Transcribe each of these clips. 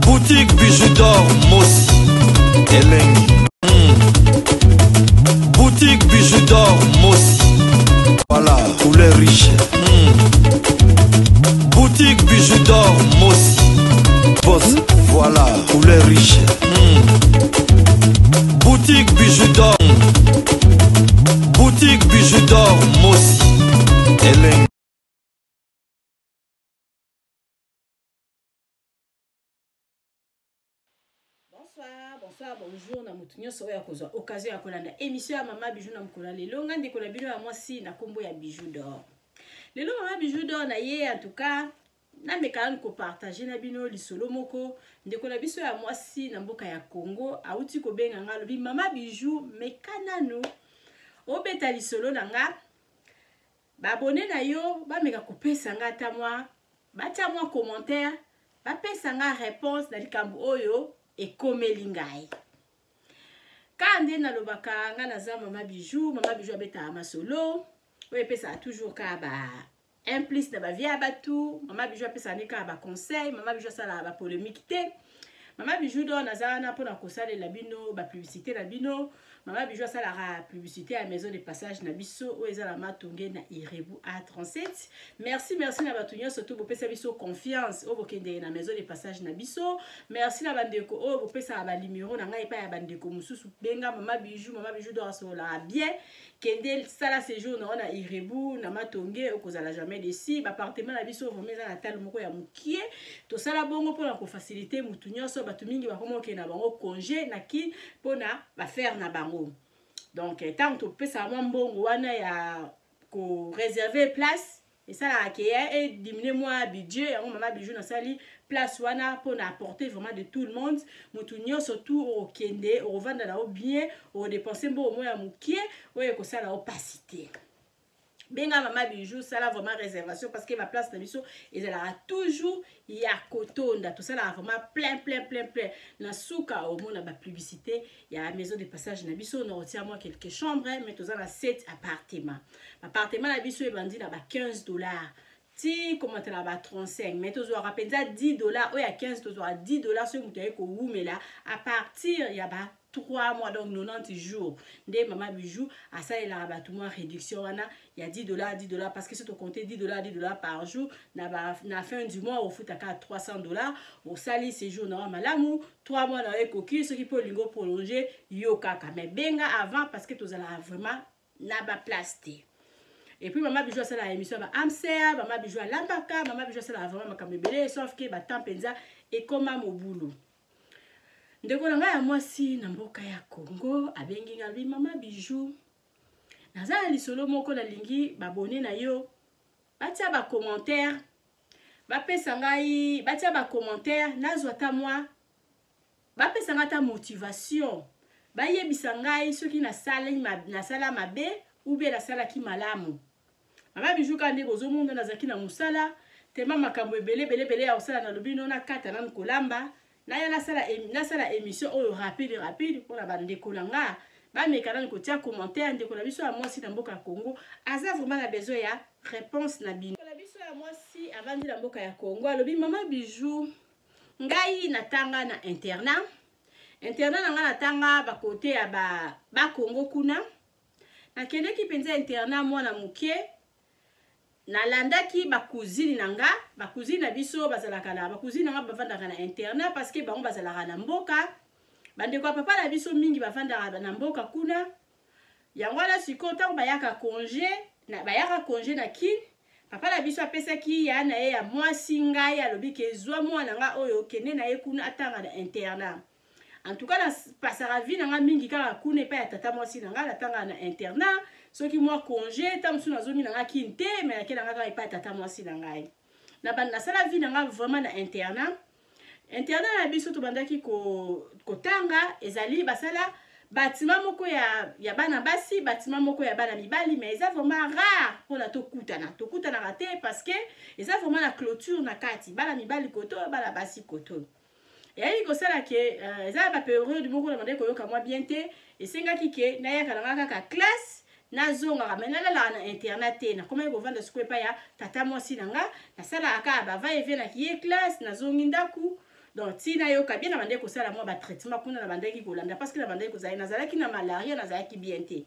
Boutique Bijou d'or Mossi Elengi. Boutique Bijou d'or Mossi. Voilà, couleur riche. Boutique Bijou d'or Mossi. Boss, voilà, couleur riche. Boutique Bijou d'or. Boutique Bijou d'or Mossi. Elengi. Bonsoir, bonsoir, bonjour na moto nyonso oyo akozwa occasion ya kolanda émission ya mama Bijou na mokolo ya lelo. Nga ndeko na bino ya mwasi na kombo ya Bijou d'or. Lelo mama Bijou d'or na ye, en tout cas nameka nanu kopartage na bino lisolo moko. Ndeko na biso ya mwasi na mboka ya Congo awuti kobenga nga, alobi mama Bijou, meka nanu obeta lisolo na nga, baabone na yo bameka kopesa nga ata mwa, batia mwa commentaire, bapesa nga réponse na likambo oyo ekomeli ngai. Kaka nde nalobaka, nga naza mama Bijou. Mama Bijou abetaka masolo oyo epesaka toujours kaka ba un plus na bavie ya bato. Mama Bijou apesaka nde kaka baconseil. Mama Bijou asalaka bapolémique te. Mama Bijou do naza wana mpona kosalela bino bapublicité na bino. Mama Bijou asalaka publicité ya maison de passage na biso oyo eza na Matonge na Irebu A37. Merci, merci na bato nyonso to bopesa biso confiance oyo bokendeke na maison de passage na biso. Merci na bandeko oyo bopesaka banimero na ngai epai ya bandeko mosusu. Benga mama Bijou, mama Bijou do asololaka bien. Kende sala séjour na wana Irebu na Matonge, okozala jamais déçu. Baappartement na biso vraiment eza na talo moko ya mokie. Tosala bongo mpona kofacilite motu nyonso. Bato mingi bakoma okende na bango congé na Kin mpona bafaire na bango. Donc ntango topesaka mwa mbongo wana ya koreserve place, esalaka ke ediminue mwa budget yango. Mama Bijou nasali place wana mpona apporter vraiment de tout le monde. Motu nyonso tu okokende, okovanda na yo bien, okodepense mbongo moko ya mokie oyo ekosala yo pasi te. Benga mama Bijou, sala vraiment réservation parce que baplace na biso ezalaka toujours ya kotonda. Tosalaka vraiment plein, plein, plein, plein. Na suka omona bapublicité ya maison de passage na biso, na otia mwa quelques chambres, mais toza na 7 appartement. Appartement na biso ebandi na ba 15 $ ti komata na ba 35, mais tozwaka mpenza 10 $ oyo ya 15, tozwaka 10 $ soki moto aye kowumela à partir ya ba 3 mois, donc 90 jours. Nde mama Bijou asalelaka bato mwa réduction wana ya 10 $, 10 $, parce que soki tocompte 10 $, 10 $ par jour, na fin du mois ofutaka 300 $. Osali séjour na wa malamu, 3 mois na yo ekoki. Soki mpe olingi oprolonge, yo kaka, mais benga avant parce que tozalaka vraiment na baplace te. Et puis mama Bijou asalaka émission ya baamser, mama Bijou alambaka, mama Bijou asalaka vraiment makambo ebele, sauf ke batemps mpenza ekoma mobulu. Ndeko na ngai ya mwasi na mboka ya Congo abengi ngai, alobi mama Bijou, naza na lisolo moko, nalingi babone na yo batia bacommentaire, bapesa ngai, batia bacommentaire, nazwa ata mwa, bapesa ngai ata motivation, bayebisa ngai soki nasala mabe ou bien nasalaki malamu. Mama Bijou, kaka nde bozomona, nazalaki na mosala tema, makambo ebele ebele ebele ya kosala. Nalobi no nakata nanu kolamba, naya nasala émission oyo rapide rapide mpona bandeko na nga bameka nanu kotia commentaire. Ndeko na biso ya mwasi na mboka ya Congo aza vraiment na besoin ya réponse na bino. Na biso ya mwasi avandi na mboka ya Congo alobi mama Bijou, ngai natanga na internat. Internat na ngai natanga bakote ya Bakongo kuna. Nakendeki mpenza internat mwana moke, nalandaki bacousine na nga. Bacousine na biso bazalaka na, bacousine na nga bavandaka na internat parce que bango bazalaka na mboka. Bandeko ya papa na biso mingi bavandaka na mboka kuna. Yango wana sikoyo ntango bayaka congé na, bayaka congé na Kine, papa na biso apesaki ya na ye ya mwasi ngai, alobi ke zwa mwana nga oyo, kende na ye kuna atanga na internat. En tout cas napasaka vie na nga mingi kaka kuna epai ya tata mwasi na nga, natangaka na internat. Soki mwa congé ta mosusu nazongi na nga Kine te, mais nake na nga kaka epai ya tata mwasi na ngai. Na nasala vie na nga vraiment na internat. Internat na biso tobandaki kotanga ezali basala batima moko ya bana basi, batima moko ya bana mibali, mais eza vraiment rare mpona tokutana. Tokutanaka te parce que eza vraiment na clôture na kati, bana mibali koto, bana basi koto. Eyaki kosala ke eza na baperiode moko na bandaki koyoka mwa bien te, esengaki ke nayaka na nga kaka classe, nazongaka, mais nalalaka na internat te. Nakomaki kovanda sikoyo epai ya tata mwasi na nga. Nasalaka kaka ba va-et-vient, nakiye classe, nazongi ndako. Donc ti nayoka bien, nabandaki kosala mwa batraitement kuna, nabandaki kolanda parce que nabandaki kozala, nazalaki na malaria, nazalaki bien te.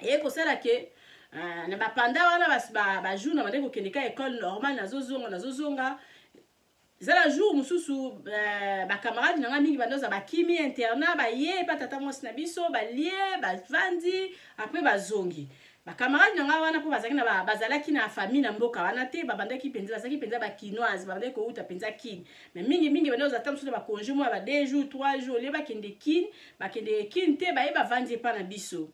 Eye kosala ke na bapanda wana bajour nabandaki kokende ka école normale, nazozonga, nazozonga. Eza na jour mosusu, bacamarade na ngai mingi bandoza bakimi internat, baye epa tata mwasi na biso, balie, bavandi, après bazongi. Bacamarade na ngai wana, mpo bazalaki na famille na mboka wana te, babandaki mpenza, bazalaki mpenza bakinoise, babandaki kouta mpenza Kine. Mais mingimingi bandi kozala ta mosusu na bacongé moko ya ba 2 jours, 3 jours, olie bakende Kine, bakende Kine te, baye bavandi epa na biso.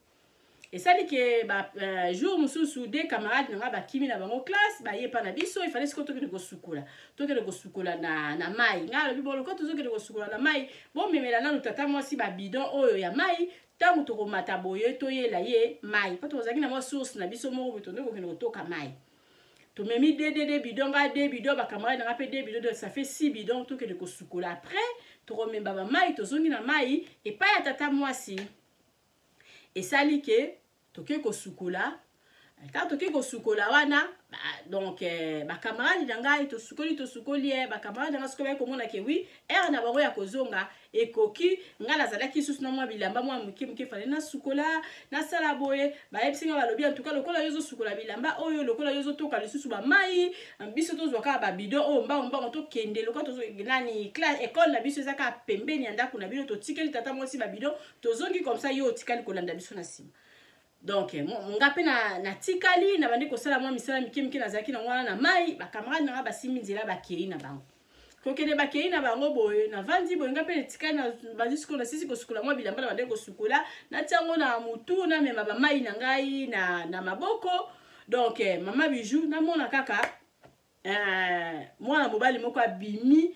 Esali ke ba jour mosusu, deux camarade na ngai bakimi na bango classe, baye epa na biso. Efale sikoyo tokende kosukola, tokende kosukola na mai. Ngai alobi: "Bon, lokola tozokende kosukola na mai, bomemela nanu tata mwasi babidon oyo ya mai. Ntango tokomata boye, toyela ye mai, mpo tozalaki na mwa source na biso moko boye, tonde kokende kotoka mai." Tomemi deux, deux, deux bidon, ngai deux bidon, bacamarade na ngai mpe deux bidon, donc ça fait six bidon. Tokende kosukola, après tokomemba bamai, tozongi na mai epai ya tata mwasi. Esali ke toke kosukola. Ntango toke kosukola wana donc bacamarade na ngai, tosukoli, tosukoli, bacamarade na ngai sikoyo baye komona ke oui, heure na bango ya kozonga ekoki. Ngai nazalaki lisusu na mwa bilamba mwa moke moke, fale nasukola, nasala boye. Bayebisi ngai, balobi: "En tout cas, lokola yo ozosukola bilamba oyo, lokola yo ozotoka lisusu bamai, biso tozwa kaka babidon oyo mbango mbango, tokende. Lokola nani, école na biso eza kaka pembeni ya ndako na bino, totikeli tata mwasi babidon, tozongi, comme ça yo otikali kolanda biso na nsima." Donc nga mpe natikali, nabandi kosala mwa misala mike mike nazalaki nango wana na mai. Bacamarade na nga basimbi nzela, bakei na bango, kokende, bakei na bango boye. Navandi boye, nga mpe etikali, bandi sikoyo, nasisi kosukola mwa bilamba na bandeki kosukola, natia yango na motu, namema bamai na ngai na maboko. Donc mama Bijou, namona kaka mwana mobali moko abimi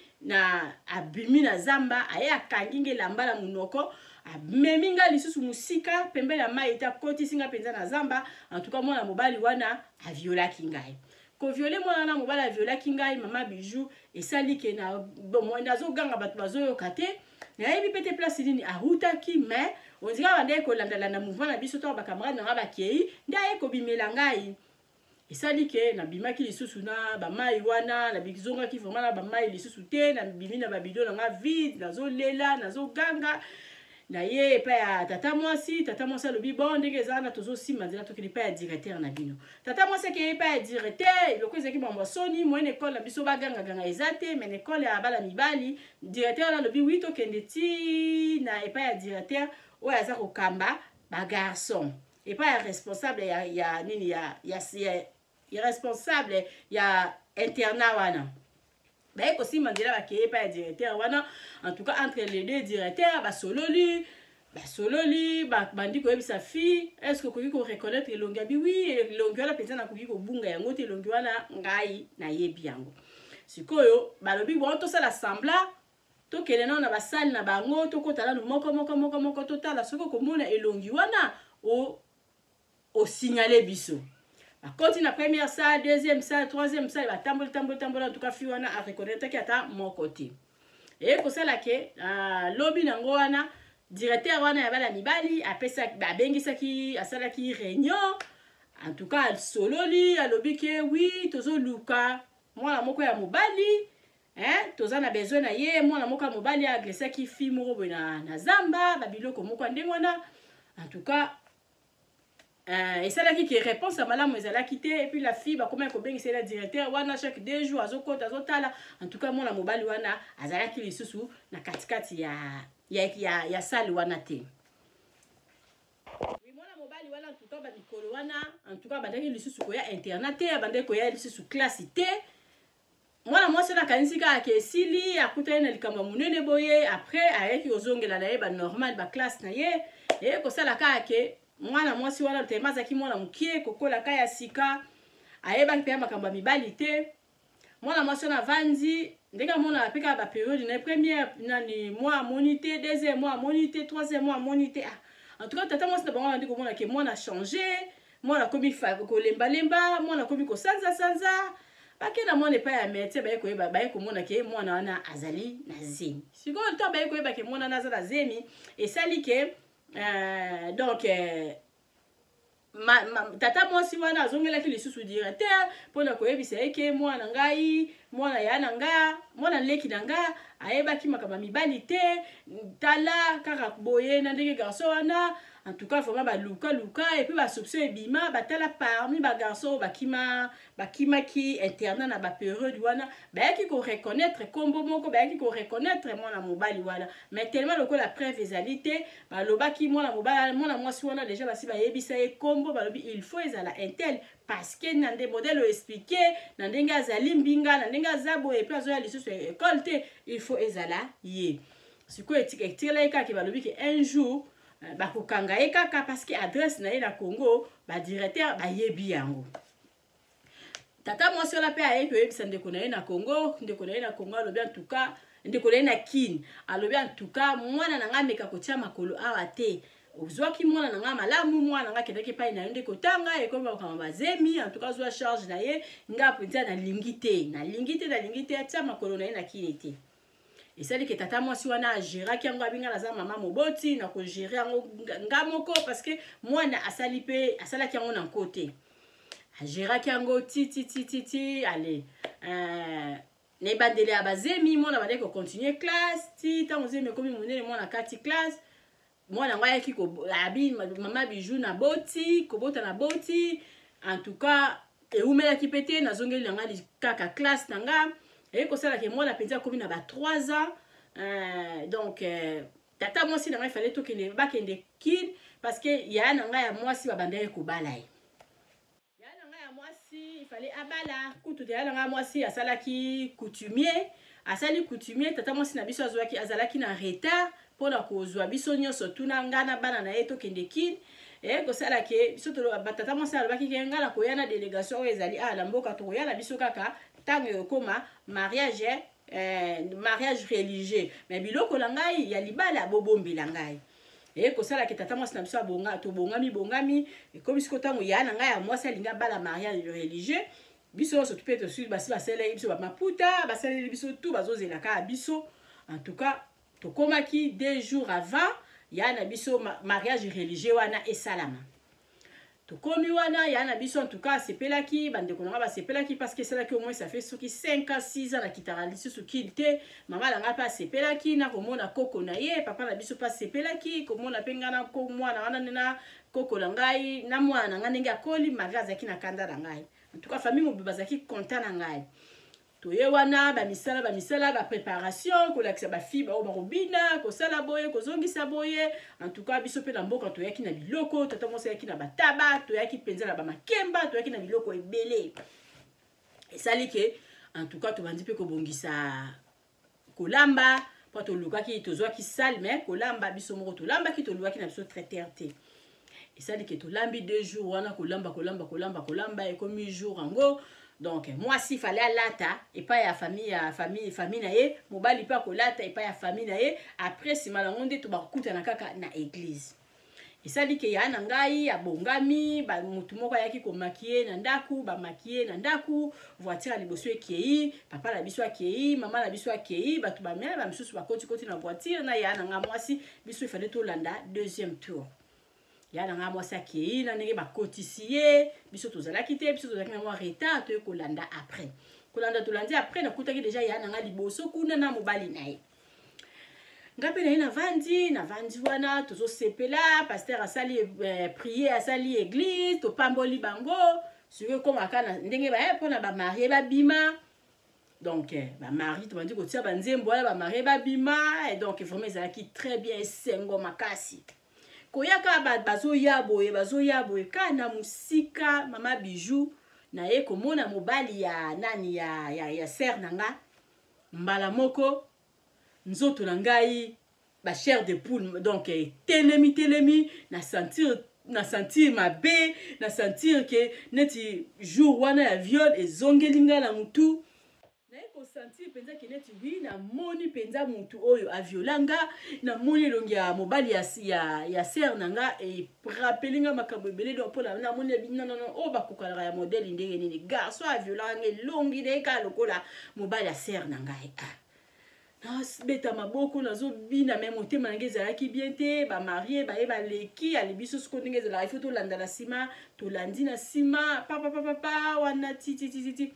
na zamba, aye akangi nga elamba na monoko, amemi nga lisusu mosika pembeni ya mai ete akotisi nga mpenza na zamba. En tout cas, mwana mobali wana aviolaki ngai. Kovioler mwana wana mobali aviolaki ngai, mama Bijou, esali ke na bon, nazoganga, bato bazoyoka te. Nayebi mpe te place nini arutaki, mais ondika bandeki kolandalanda mouvement na biso. Ntango bacamarade na nga bakei, nde aye kobimela ngai. Esali ke nabimaki lisusu na bamai wana, nabizongaki vraiment na bamai lisusu te. Nabimi na babidon na nga vide, nazolela, nazoganga. Na ye epai ya tata mwasi. Tata mwasi alobi: "Bon, ndenge eza wana, tozosimba nzela, tokende epai ya directeur na bino." Tata mwasi akei epai ya directeur. Eloko ezalaki mambo ya soni, moyene ekole na biso bagangaganga eza te, mais na ekole ya bana mibali, directeur wana alobi: "Oui, tokende ti na epai ya directeur oyo aza kokamba bagarçon, epai ya responsable ya nini, ya responsable ya internat wana." Baye kosimba nzela, bakeye epai ya directeur wana. En tout cas, entre les deux directeurs, basololi, basololi, bandi koyebisa fille: "Est ce que okoki koreconnaître elongi?" Abi: "Oui, elongi wana mpenza nakoki kobunga yango te, elongi wana ngai nayebi yango." Sikoyo balobi: "Bon, tosala semblant, tokende nano na basali na bango, tokota nanu moko moko moko moko, totala soki okomona elongi wana, osignale biso." Bakoti na première salle, deuxième salle, troisième salle, batamboli, tamboli, tamboli. En tout cas, fille wana areconnaîtraki ata moko te. Eye kosala ke lobi nango wana, directeur wana ya bana mibali apesaki, abengisaki, asalaki réunion. En tout cas, asololi, alobi ke oui, tozoluka mwana moko ya mobali, hein, toza na besoin na ye. Mwana moko ya mobali agressaki fille moko boye na zamba, babiloko moko ya ndenge wana. En tout cas, esalaki ke réponse ya malamu ezalaki te. Et puis la fille, bakomaki kobengisa ye na directeur wana chaque 2 jours, azokota, azotala. En tout cas, mwana mobali wana azalaki lisusu na katikati ya salle wana te. Mwana mobali wana, en tout cas, bamikolo wana, en tout cas, abandaki lisusu koya internat te, abandaki koya lisusu classe te. Mwana mwasi wana akanisi kaka ke esili, akutani na likambo ya monene boye. Après ayaki kozongela na ye banormal, baclasse na ye. Eye kosala kaka ke mwana mwasi wana, tema azalaki mwana mokie, kokolaka ya sika, ayebaki mpe ya makambo ya mibali te. Mwana mwasi wana avandi ndenge amonaka mpe kaka bapériode na ye. Première nani mois amoni te, deuxième mois amoni te, troisième mois amoni te. Ah, en tout cas, tata mwasi na bango abandi komona ke mwana change, mwana akomi kolembalemba, mwana akomi kosanzasanza. Bakenda mwana epai ya médecin, baye koyeba, baye komona ke mwana wana azali na zemi. Sikoyo ntango baye koyeba ke mwana wana aza na zemi, esali ke donc Tata mwasi wana azongelaki lisusu directeur mpona koyebisa ye ke mwana ngai, mwana ya na nga, mwana leki na nga ayebaki makambo ya mibali te. Tala kaka boye na ndenge garçon wana, en tout cas vraiment baluka luka et puis basoupçon ebima. Batala parmi bagarçon oyo bakima, bakimaki internat na bapériode wana, bayaki koreconnaître nkombo moko, bayaki koreconnaître mwana mobali wana. Mais tellement lokola preuve ezali te, balobaki mwana mobali, mwana mwasi wana déjà basi bayebisa ye nkombo. Balobi il faut ezala un tel, parce que na nde modèle oexpliquer, na ndenge azali mbinga, na ndenge aza boye, epe azoya lisusu école te, il faut ezala ye. Sikoyo etikela ye kaka, balobi ke un jour bakokanga ye kaka, parce que adresse na ye na Congo, badirecteur bayebi yango. Tata mwasi wana mpe aye koyebisa ndeko na ye na Congo. Ndeko na ye na Congo alobi, en tout cas ndeko na ye na Kine alobi, en tout cas mwana na ngai ameka kotia makolo awa te. Ozwaki mwana na ngai malamu, mwana na ngai akendaki epai na yo nde kotanga, ekomi makambo bazemi. En tout cas zwa charge na ye. Nga mpenza nalingi te, nalingi te, nalingi te atia makolo na ye na Kine te. Esali ke tata mwasi wana agéraki yango. Abinga naza mama moboti, na kogérer yango nga moko, parce que mwana asali mpe asalaki yango na nko te. Agéraki yango ti ti ti ti ti ale na ebandeli ya bazemi, mwana bandaki kocontinue classe ti ntango zemi ekomi monene. Mwana kati classe, mwana yango ayaki abi: "Mama Bijou, na boti, kobota na boti." En tout cas ewumelaki mpe te, nazongeli na nga kaka classe na nga. Eye kosalaka mwana mpenza akomi na ba 3 ans. Donc tata mwasi na ngai fallait tokende, bakende Kine, parce que yaya na ngai ya mwasi babandaki kobala ye. Yaya na ngai ya mwasi ifale abala kutu. Yaya na ngai ya mwasi asalaki coutumier, asali coutumier. Tata mwasi na biso azwaki, azalaki na retard mpona kozwa biso nyonso, tuna ngai na bana na ye, tokende Kine. Eye kosala ke biso, batata mwasi alobaki ke ngai na koya na délégation oyo ezali awa na mboka, tokoya na biso kaka ntango ekokóma mariage religieux, mais biloko na ngai ya libala bobombela ngai. Eye kosalaka tata mwasi na biso abonga, tobongami bongami. Ekomi siko ntango ya na ngai ya mwasi alingi abala mariage religieux, biso nyonso mpe tosui, basi basaleli biso bamaputa, basaleli biso tu, bazozela kaka biso. En tout cas tokomaki 2 jours avant ya na biso mariage religieux wana esalama. Tokomi wana, ya na biso en tout cas asepelaki, bandeko na nga basepelaki, parce que esalaki au moins, ça fait soki 5 ans, 6 ans nakitaka lisusu Kine te. Mama na ngai mpe asepelaki na komona koko na ye. Papa na biso mpe asepelaki komona mpe ngai na mwana wana nde na koko na ngai na mwana na ngai ndenge akoli, malgré azalaki na kanda na ngai. En tout cas famille mobimba bazalaki content na ngai. Toye wana, bamisala bamisala, bapréparation, kolakisa bafille baoyo bakobina, kosala boye, kozongisa boye. En tout cas biso mpe na mboka toyaki na biloko. Tata mwasi ayaki na bataba, toyaki mpenza na bamakemba, toyaki na biloko ebele. Esali ke en tout cas tobandi mpe kobongisa kolamba, mpo tolukaki, tozwaki salle, mais kolamba biso moko tolambaki, tolukaki na biso traiteur te. Esali ke tolambi 2 jours wana, kolamba, kolamba, kolamba, kolamba. Ekomi jour yango, donc mwasi fallait alata epai ya famille, ya famille na ye, mobali mpe akolata epai ya famille na ye. Après nsima nango nde tobakokutana kaka na église. Esali ke ya na ngai abongami, motu moko ayaki komaquiller na ndako, bamaquiller na ndako. Voiture ya liboso ekei, papa na biso akei, mama na biso akei, bato bamela, bamisusu bakotikoti na voiture na ya na ngai mwasi. Biso efallait tolanda deuxième tour. Ya na ngai mwasi akei na ndenge bakotisi ye, biso tozalaki te, biso tozalaki na mwa retard. Toye kolanda après, kolanda tolandi après, nakutaki déjà ya na ngai liboso kuna na mobali na ye. Nga mpe na ye navandi, navandi wana, tozosepela. Pasteur asali prière, asali église, topamboli bango. Soki ekomaka na ndenge baye mpona bamariés babima, donc bamariés, tobandi kotia banzembo wana, bamariés babima. Et donc vraiment ezalaki très bien, esengo makasi. Koyaka bazoya boye, bazoya boye kaka na mosika. Mama Bijou naye komona mobali ya nani, ya sœur na nga. Mbala moko nzoto na ngai bachair de poule, donc telemi telemi, na sentir mabe, na sentir ke neti jour wana ya viol ezongeli ngai na mutu. Naye kosentir mpenza ke neti wi, namoni mpenza mutu oyo aviola nga, namoni elongi ya mobali ya sœur na nga, erappeler nga makambo ebele. Donc mpona namoni nonono oyo bakokalaka ya modèle ndenge nini, garçon aviolaka nga, elongi na ye kaka lokola mobali ya sœur na ngai. Ah. Nabeta maboko, nazobina, me motema na ngai ezalaki bien te. Bamarie baye, baleki, ale biso siko ndenge ezalaka, ifo tolanda na nsima. Tolandi na nsima papapapapa wana tititititi,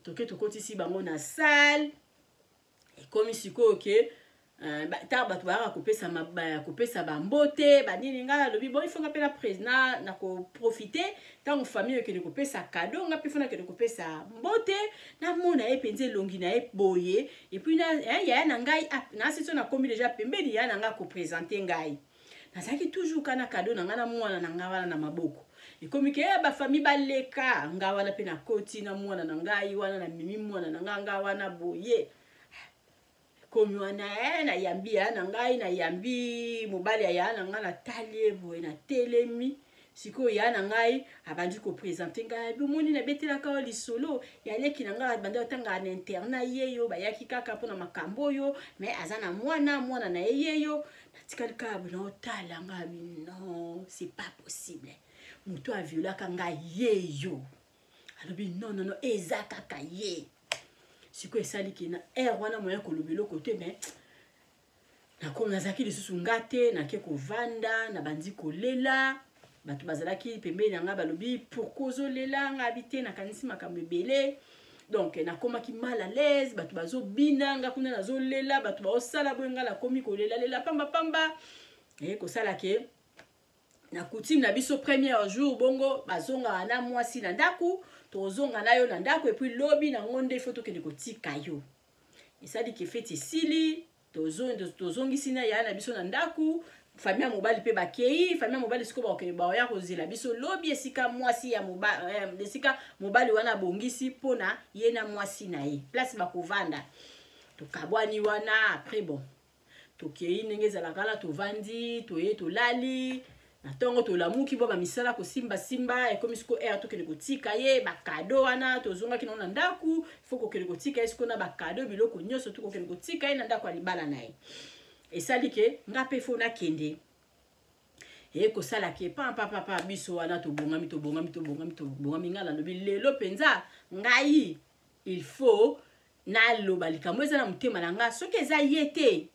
toke tokotisi bango na salle. Ekomi sikoyo ke ntango bato bayaka kopesa kopesa bambote banini, ngai nalobi: bon, ifo nga mpe na président na koprofite ntango famille okende kopesa cadeau, nga mpe fo nakende kopesa mbote, namona ye mpenza elongi na ye boye. Et puis na yaya na ngai nasi so nakomi déjà pembeni, yaya na ngai akoprésente ngai. Nazalaki toujours kana cadeau na ngai na mwana na ngai wana na maboko. Ekomi ke bafamille baleka, ngai wana mpe nakoti na mwana na ngai wana, namemi mwana na ngai, ngai wana boye. Komi wana nayambi ya na ngai, nayambi mobali ya ya na ngai, natali ye boye, natelemi. Sikoyo ya na ngai abandi koprésente ngai: bomoni, nabetelaka oyo lisolo ya leki na ngai, abandi otanga na internat, ye yo bayaki kaka mpona makambo oyo, me aza na mwana, mwana na ye ye yo. Natikali kaka boye, naotala ngai: non, c'est pas possible, moto aviolaka ngai ye yo. Alobi: non, non, non, eza kaka ye. Sikoyo esaliki na aire wana moya koloba eloko te, mais nakomi nazalaki lisusu nga te. Nake kovanda, nabandi kolela. Bato bazalaki pembeni na ngai balobi: pourquoi ozolela? Ngai abi te, nakanisi makambo ebele. Donc nakomaki mal à l'aise. Bato bazobina, nga kuna nazolela. Bato baosala boye, nga nakomi kolelalela pambapamba. Eye kosala ke na coutume na biso, premier jour bongo bazongaka na mwasi na ndako, tozonga na yo na ndako, et puis lobi nango nde fo tokende kotika yo. Esali ke feti esili, tozongisi na yaya na biso na ndako. Famille ya mobali mpe bakei. Famille ya mobali sikoyo bakokende, baoya kozela biso lobi esika mwasi ya mobali, esika mobali wana abongisi mpona ye na mwasi na ye, place bakovanda. Tokabwani wana. Après, bon, tokei ndenge ezalaka wana, tovandi, toye, tolali. Na ntongo tolamuki bo bamisala kosimbasimba. Ekomi siko aire tokende kotika ye bacadeau wana. Tozongaki nango na ndako, fo kokende kotika ye siko na bacadeau, biloko nyonso, to kokende kotika ye na ndako ya libala na ye. Esali ke nga mpe fo nakende. Eye kosala ke pampapapa, biso wana tobongami, tobongami, tobongami, tobongami. Ngai nalobi: lelo mpenza ngai il faut naloba likambo eza na motema na nga. Soki eza ye te,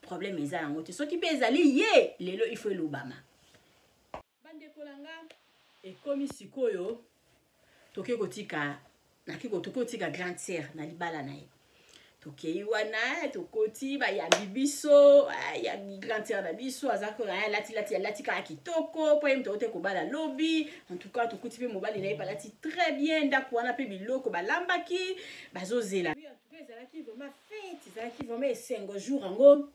problème eza yango te. Soki mpe ezali ye, lelo il faut elobama. Bandeko na nga, ekomi sikoyo toke kotika, naki toke kotika grande sœur na libala na ye. Tokei wana, tokoti, bayambi biso. Ya grande sœur na biso aza alati lati, alati kaka kitoko mpo ye moto aote kobala lobi. En tout cas, tokuti mpe mobali na ye balati très bien. Ndako wana mpe biloko balambaki, bazozela. Ezalaki vraiment fête, ezalaki vraiment esengo jour yango.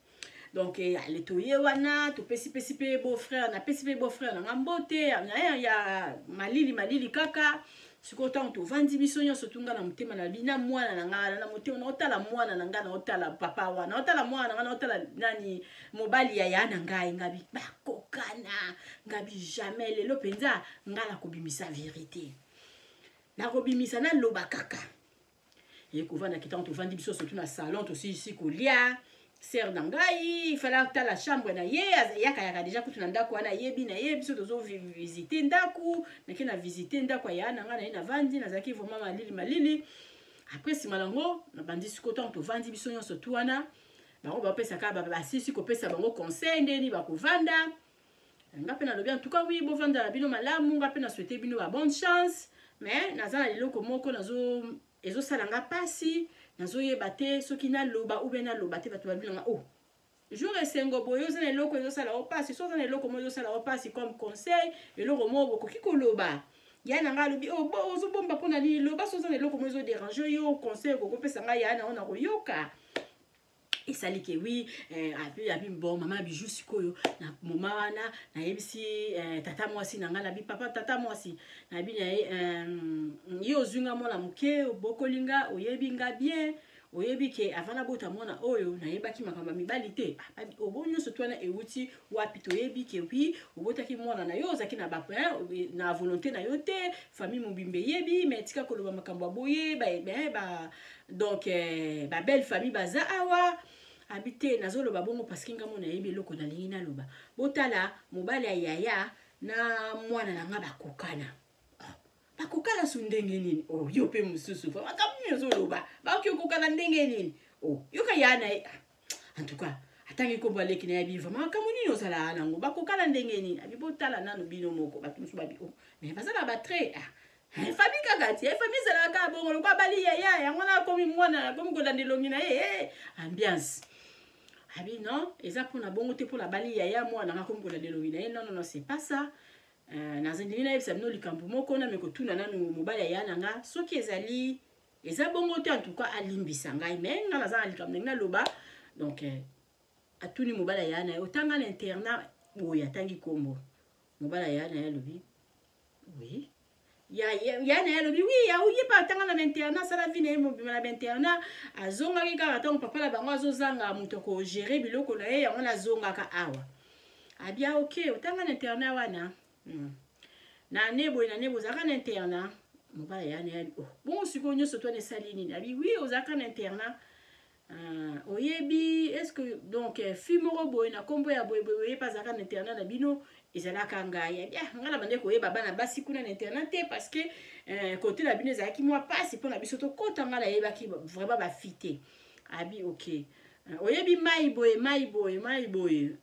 Donc ale toye wana, topesipesi mpe beau frère, napesi mpe beau frère na nga mbote ya malili malili kaka. Sikoyo ntango tovandi biso nyonso, tunga na motema na bi na mwana na ngai na motema, naotala mwana na ngai, naotala papa wana, naotala mwana na ngai, naotala nani, mobali ya ya na ngai, ngabi bakokana. Ngabi jamais, lelo mpenza ngai nakobimisa vérité, nakobimisa, naloba kaka. Ye kovandaki, ntango tovandi biso surtout na salon, tosilisi kolia, sœur na ngai fala tala chambre na ye. Yakayaka déjà kutu na ndako wana, ayebi na ye. Biso tozovisite ndako, nake na visite ndako ya na ngai na ye, navandi, nazalaki vraiment malili malili. Après, nsima nango nabandi sikoyo, ntango tovandi biso nyonso tu wana, bango bapesaka, basisi kopesa bango conseil ndeni bakovanda. Nga mpe nalobi: en tout cas, oui, bovanda na bino malamu, nga mpe na souhaite bino ba bonne chance, mais naza na eloko moko nazo ezosala nga mpasi, nazoyeba te soki naloba ou bien naloba te. Bato babi nanga: oh, jour esengo boye, oza na eloko ezosala yo mpasi? So oza na eloko moko ezosala yo mpasi, comme conseil, eloko moko bokoki koloba. Ya na ngai alobi: oh, ozobomba mpona nini? Loba. So oza na eloko moko ezodérange yo, conseil okokopesa ngai, ya nango na koyoka. Esali ke oui, abi abi: bon, mama Bijou. Sikoyo na moma wana nayebisi tata mwasi na ngai, nabi: papa, tata mwasi, nayebi na ye, ye ozwi nga mwana moke, obokoli nga, oyebi nga bien, oyebi ke avant nabota mwana oyo nayebaki makambo ya mibali te. Obo nyonso to wana ewuti wapi? Toyebi ke oui, obotaki mwana na yo, ozalaki na, ba, na volonté na yo te, famille mobimba eyebi. Mais tika koloba makambo ya boye ba, ba, ba, donc babelle famille baza awa. Abi te, nazoloba bongo parce que nga mo nayebi eloko nalingi naloba. Botala mobali ya yaya na mwana na nga bakokana. Oh, bakokana su ndenge nini? Oh, yo mpe mosusu, makambo nini ozoloba? Bakoki okokana ndenge nini? Oh, yoka ya na ye. En tout cas, atangi nkombo aleki na ye, abi vraiment makambo nini ozalaka nango, bakokala ndenge nini? Abi botala nanu bino moko. Bato mosusu babi, oh, mais baza na batrait, ah, famille kaka ti famille ezalaka kaka bongo. Lokwa bali yaya yango wana, akomi mwana, akomi kolanda elongi na ye. Ambiance. Abi non, eza mpona bongo te, mpona bali yaya, mwana nga akomi kolanda elongi na ye. Non, non, non, c'est pas ça. Naza ndenge nayebisa bino likambo moko, name kotuna nanu mobali aya na nga soki ezali eza bongo te. En tout cas, alimbisa ngai, mais nga naza na likambo ndenge naloba. Donc atuni mobali aya na ye: otanga na internat boye? Atangi nkombo. Mobali aya na ye alobi oui. Ya na ye alobi oui, ye mpe atanga na bainternat, asala vie na ye mobima na bainternat. Azongaki kaka ntango papa na bango azozanga moto akogérer biloko na ye, yango nazongaka awa. Abia ok, otanga na internat wana. Na ne boye, na ne boye, ozalaka na internat? Mobali ya na ye: oh, bongo sikoyo nyonso to wana esali nini? Abi oui, ozalaka na internat. Oyebi est ce que donc fille moko boye na nkombo ya boye boye boye mpe azalaka na internat na bino? Ezalaka ngai. Abi ah, ngai na bande koyeba bana basi kuna na internat te, parce que côté na bino ezalaki mwa pasi mpo na biso tokɔta. Ngai nayebaki vraiment bafille te. Abi ok, oyebi mai boye, mai boye, mai boye?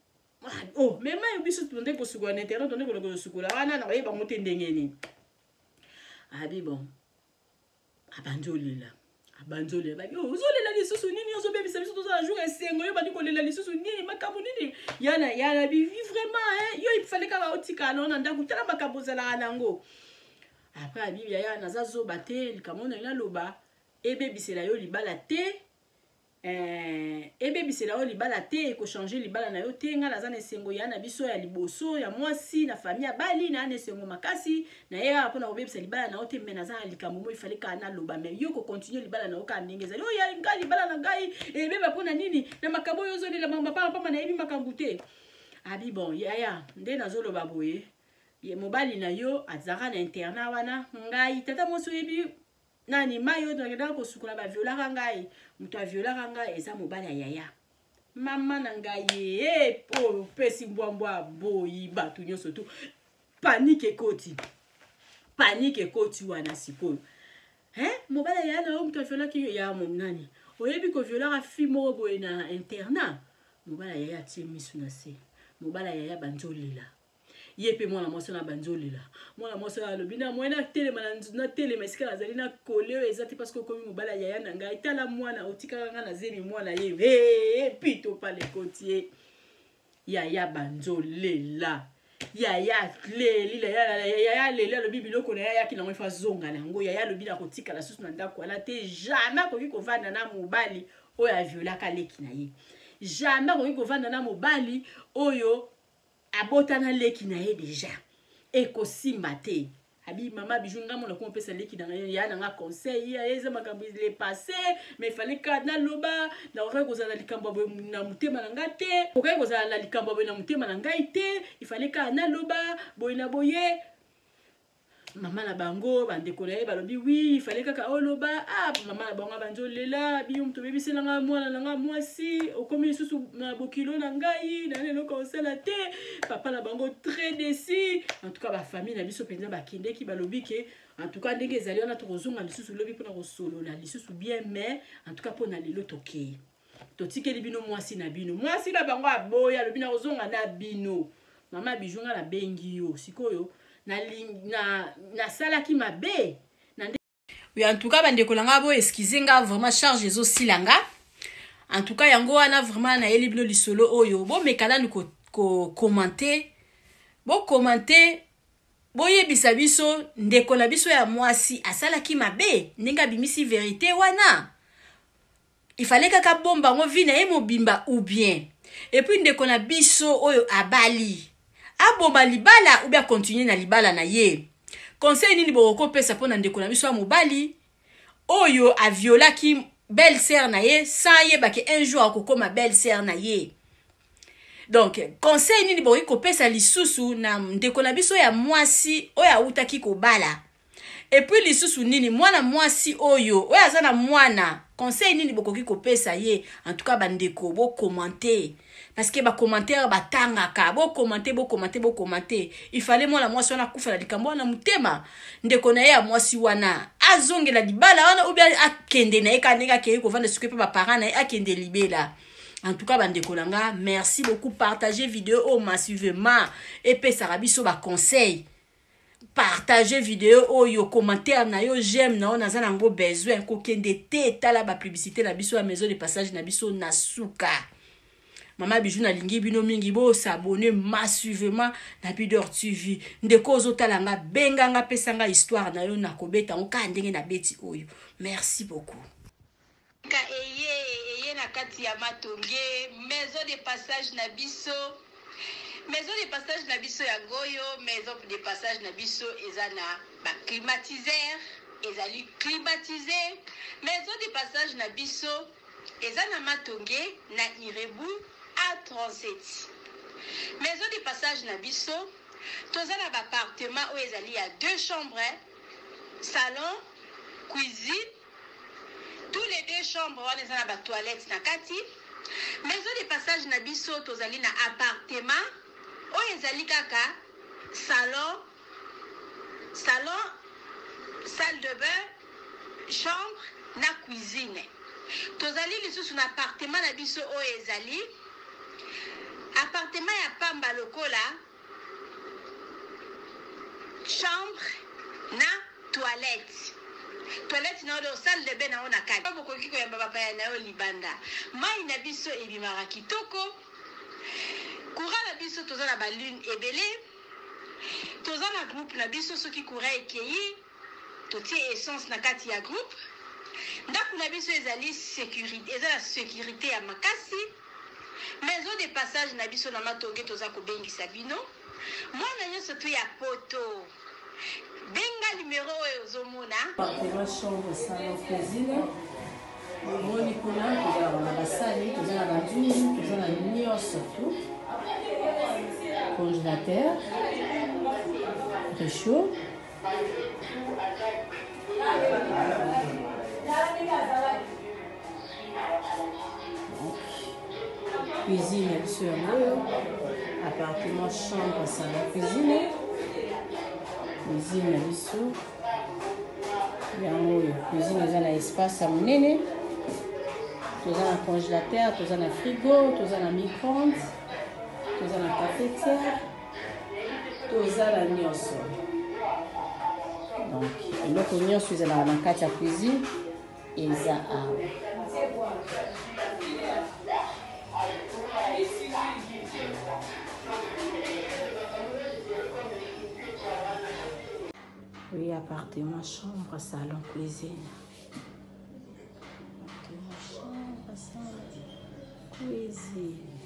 Oh, mais mai biso tonde kosukola na internat, tonde koleka kosukola wana, na koyeba yango te ndenge nini. Abi bon, abandi olela, abandi olela. Babi: oh, ozolela lisusu nini? Ozobebisa biso, tozala jour esengo, yo bandi kolela lisusu nini? Makambo nini? Yana yana bivi vraiment, hein? Yo ifale kaka otikala nao na ndako, tala makambo ozalaka nango. Après abibi: yaya, naza zoba te. Likambo na naloba, ebebisela yo libala te, ebebisela yo libala te, ekochanger libala na yo te. Ngai naza na esengo ya na biso ya liboso ya mwasi na famille abali na na esengo makasi na ye kaka mpona kobebisa libala na yo te. Mais naza na likambo mo ifale kaka naloba. Mais yo kocontinuer libala na yo kaka ndenge ezali oyo. Ngai libala na ngai ebeba mpona nini na makambo oyo ozolela mapamba? Nayebi makambo te. Abi bon, yaya, nde nazoloba boye, mobali na yo azalaka na internat wana. Ngai tata mwasi, oyebi nani mai oyo nakendaka kosukola, baviolaka ngai. Moto aviolaka ngai eza mobali ya yaya. Mama na ngai ye oyo opesi mbwambwa boyi, bato nyonso tu panique ekoti, panique ekoti wana sikoyo. Mobali ya yaya na yo moto aviolaki yo ya nani? Oyebi koviolaka fille moko boye na internat? Mobali ya yaya atie misu na se. Mobali ya yaya banzolela ye mpe mwana mwasi wana banzolela. Mwana mwasi wana alobi: na moye natelema, natelema esika nazali na kole oyo eza te, parce que okomi mobali ya yaya na ngai. Tala mwana otikaka ngai na zemi, mwana ye he pito pale ekoti ye. Yaya banzolela, yaya leli, yaya leli. Alobi biloko na ye ayaki nango, efa azonga na yango. Yaya alobi na kotikala susu na ndako wana te. Jamais akoki kovanda na mobali oyo aviolaka leki na ye. Jamais akoki kovanda na mobali oyo abotana leki na ye déjà, ekosimba te. Abi: mama Bijou, nga mona komopesa leki na ngai ya nanga conseil ya eza makambo le passé, mais fallait ka naloba. Nakokaki kozala na likambo ya boye na motema na ngai te, kokaki kozala na likambo ya boye na motema na ngai te. Ifale ka naloba boye na boye. Mama na bango, bandeko na ye balobi: oui, ifale kaka oloba. Ah, mama na bango abandi olela: biyo moto obebiselanga mwana na nga mwasi, okomi lisusu na bokilo na ngai, na eloko osala te. Papa na bango très déçu. En tout cas, bafamille na biso mpenza bakendeki, balobi ke en tout cas ndenge ezali wana, tokozonga lisusu lobi mpona kosolola lisusu bien. Mais en tout cas, mpona lelo tokei, totikeli bino mwasi na bino. Mwasi na bango aboya, alobi: na kozonga na bino. Mama Bijou, nga nabengi yo sikoyo, nasalaki na mabe na. Oui, en tout cas, bandeko na nga, bo excuse nga vraiment, charge ezosila nga. En tout cas, yango wana vraiment nayeli bino lisolo oyo. Bomeka nanu kocommenter, bocommenter, boyebisa biso: ndeko na biso ya mwasi asalaki mabe ndenge abimisi vérité wana? Ifale kaka bomba yango vie na ye mobimba ou bien? Et puis ndeko na biso oyo abali, aboma libala ou bien acontinuer na libala na ye? Conseil nini bokokopesa mpo na ndeko na biso ya mobali oyo aviolaki belle sœur na ye sans ayebaki un jour akokóma belle sœur na ye? Donc conseil nini bokoki kopesa lisusu na ndeko na biso ya mwasi oyo awutaki kobala? Et puis lisusu nini, mwana mwasi oyo aza na mwana, conseil nini bokoki kopesa ye? En tout cas, bandeko, bocommenter, parce que bacommentaire batangaka. Bocommenter, bocommenter, bocommenter. Ifale mwana mwasi wana akufa na likambo wana motema? Ndeko na ye ya mwasi wana azongela libala wana ou bien akende na ye kaka ndenge akei kovanda sikoyo mpe baparent na ye, akende libela? En tout cas bandeko na nga, merci beaucoup. Partagez vidéo oyo massivement, epesaka biso baconseil. Partage vidéo oyo, commentaire na yo, j'aime na yo, naza nango besoin. Kokende te, tala bapublicité na biso ya maison de passage na biso na suka. Mama Bijou nalingi bino mingi, bosabone massivement na Bidor TV. Ndeko ozotala nga, benga nga, pesa nga histoire na yo, nakobeta yango kaka ndenge nabeti oyo. Merci beaucoup. Ka eye eye na kati ya Matonge, maison de passage na biso. Maison de passage na biso yango oyo. Maison de passage na biso eza na ba climatiseur, ezali climatisé. Maison de passage na biso eza na Matonge na Irebu A37. Maison de passage na biso toza na ba appartement oyo ezali ya 2 chambres, salon, cuisine. Tous les deux chambres wana eza na ba toilettes na kati. Maison de passage na biso tozali na appartement oyo ezali kaka salon, salon, salle de bain, chambre na cuisine. Tozali lisusu na appartement na biso oyo ezali appartement ya pamba lokola chambre na toilette. Toilette na yo, salle de bain na yo na kati. Bokoki koyamba bapaya na yo libanda. Mai na biso ebimaka kitoko. Courant na biso toza na balune ebele. Toza na groupe na biso, soki courant ekei totie essence na kati ya groupe. Ndako na biso ezali sécurité, eza na sécurité ya makasi. Maison de passage na biso na Matonge, toza kobengisa bino mwana nyonso tu ya poto. Benga numero oyo ozomona. Appartement, chambre, salon, cuisine. Omoni kuna tozalaka na basani, toza na banzungu, toza na nyonso tu. Congélateur, réchaud. Cuisine ya biso yango oyo. Appartement, chambre, salon, cuisine. Cuisine ya biso yango oyo. Cuisine eza na espace ya monene. Toza na congélateur, toza na frigo, toza na micro-ondes, toza na cafetière, toza na nyonso. Donc eloko nyonso ezalaka na kati ya cuisine eza awa. Oui, appartement, chambre, salon, cuisine. Appartement, chambre, salon, cuisine.